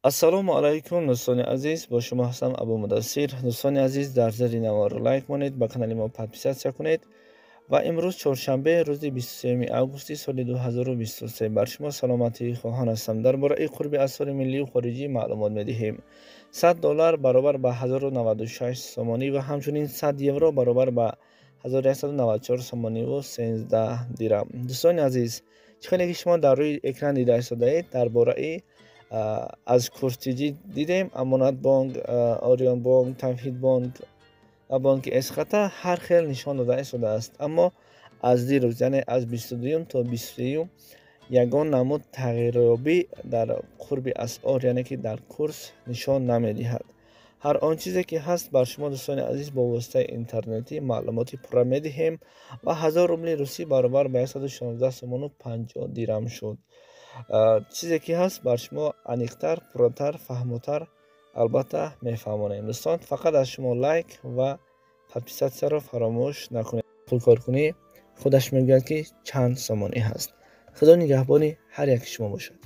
Ассалому алайкум, дӯстони азиз, бо шумо ҳастам Абу Мудассир. Дӯстони азиз, дар зери наворро лайк монед, ба канали мо подписаться кунед. Ва имрӯз чоршанбе, рӯзи 23 августи соли 2023, бар шумо саломатӣ хоҳон ҳастам. Дар бораи қурби асъори миллию хориҷӣ маълумот медиҳем. 100 доллар баробар ба 1096 сомонӣ ва ҳамчунин 100 евро баробар ба 1194 сомониву 13 дирам. Дӯстони азиз, чӣ хеле ки шумо дар рӯи экран дида истодаед, дар бораи аз курс-тиҷӣ дидем, Амонатбонк, Ориёнбонк, Тавҳидбонк ва бонки Эсхата ҳар хел нишон дода истодааст. Аммо аз дирӯз, яъне аз 22-юм то 23-юм, ягон намуд тағйирёбӣ дар қурби асъор, яъне ки дар курс нишон намедиҳад. Ҳар он чизе ки ҳаст, бар шумо, дӯстони азиз, бо воситаи интернетӣ маълумоти пурра медиҳем. Ва 1000 рубли русӣ баробар ба 116 сомону 50 дирам шуд. Чизе ки ҳаст, бар шумо аниқтар, пурратар, фаҳмотар албатта мефаҳмонем. Дӯстон, фақат аз шумо лайк ва подписаться ро фаромӯш накунед. Пулкоркунӣ худаш мегӯяд, ки чанд сомонӣ ҳаст. Худо нигаҳбони ҳар яки шумо бошад.